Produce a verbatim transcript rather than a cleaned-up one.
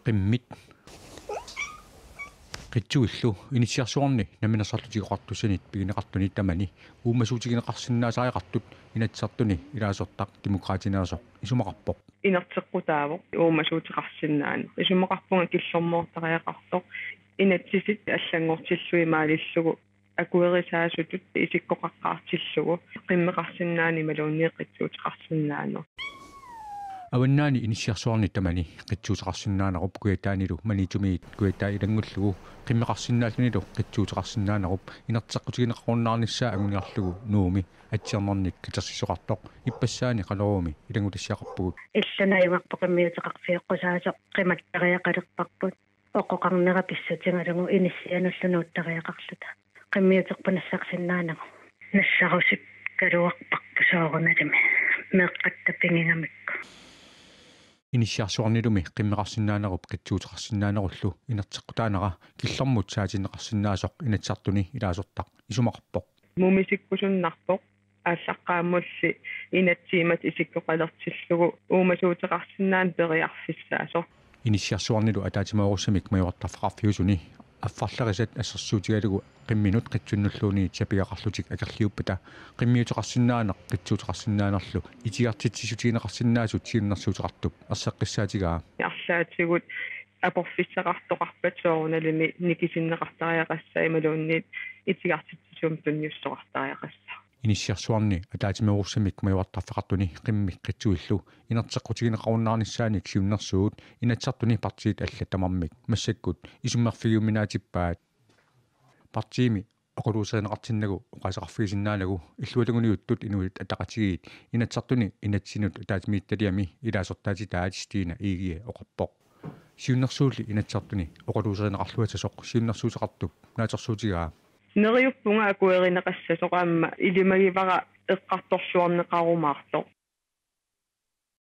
Qimmit qitsuillu inissiarsuarni Namminersorlutik Oqartussanit pigineqartuni tamani uumasuutigineqarsinnaasariaqartut Inatsisartuni ilaasortaq Demokraatineersoq isumaqarpoq. Inerteqqutaavoq uumasuuteqarsinnaanera. Isumaqarpunga killormoortariaqartoq. Inatsisit allanngortillugit maalillugu akuerisaasutut isikkoqaqqaartillugu qimmeqarsinnaaneq imaluunniit qitsuuteqarsinnaaneq. Avannaani inissiarsuarni tamani qitsuuteqarsinnaanerup Kujataanilu Maniitsumiit Kujataa ilanngullugu qimmeqarsinnaallunilu qitsuuteqarsinnaanerup inerteqqutigineqarunnaarnissaa anguniarlugu Nuummi atsiornernik katersisoqartoq ippassaani Qaleruumi ilanngutassiaqarpugut. Illit najugaqarpit qimmiuteqarfioqqusaasoq qimattariaqalerparput. Oqoqarnera pissutigalugu inissianullu nuuttariaqarluta. Qimmiuterput nassarsinnaaneruvoq. Nassarusikkaluarparput soorunalimi meeqqatta pigigamikku. Inissiarsuarnilumi qimmeqarsinnaanerup qitsuuteqarsinnaanerullu inerteqqutaanera killormut saatinneqarsinnaasoq Inatsisartuni ilaasortaq isumaqarpoq. Mumisikkusunnarpoq aallaqqaammulli inatsimmik isikkoqalertillugu uumasuuteqarsinnaaneq periarfissaasoq. Inissiarsuarnilu ataatsimoorussamik majuartarfeqarfiusuni affarlerisat assersuutigalugu qimminut qitsunnulluunniit sapigaqarlutik akerliuppata qimmiuteqarsinnaaneq qitsuuteqarsinnaanerlu itigartitsissutigineqarsinnaasut siunnersuuteqartup erseqqissaatigaa. Arlaatigut aporfissaqartoqarpat soorunalimi nikisinneqartariaqassaaq imaluunniit itigartitsisumik tunniussoqartariaqassaaq. Inissiarsuarni ataatsimoorussamik majuartarfeqartuni qimmit qitsuillu inerteqqutigineqarunnaarnissaanik siunnersuut Inatsisartuni partiit allat tamarmik massakkut isummerfigiuminaatippaat. Partiimi oqaluuserineqartinnagu oqaaseqarfigisinnaanagu Illuatungiliuttut Inuit Ataqatigiit Inatsisartuni inatsisinut ataatsimiititaliami ilaasortaatitaat Stine Egede oqarpoq. Siunnersuulli Inatsisartuni oqaluuserineqarluassasoq siunnersuuteqartup naatsorsuutigaa. Neriuppunga akuerineqassasoq aamma ilimagivara eqqartorluarneqarumaartoq.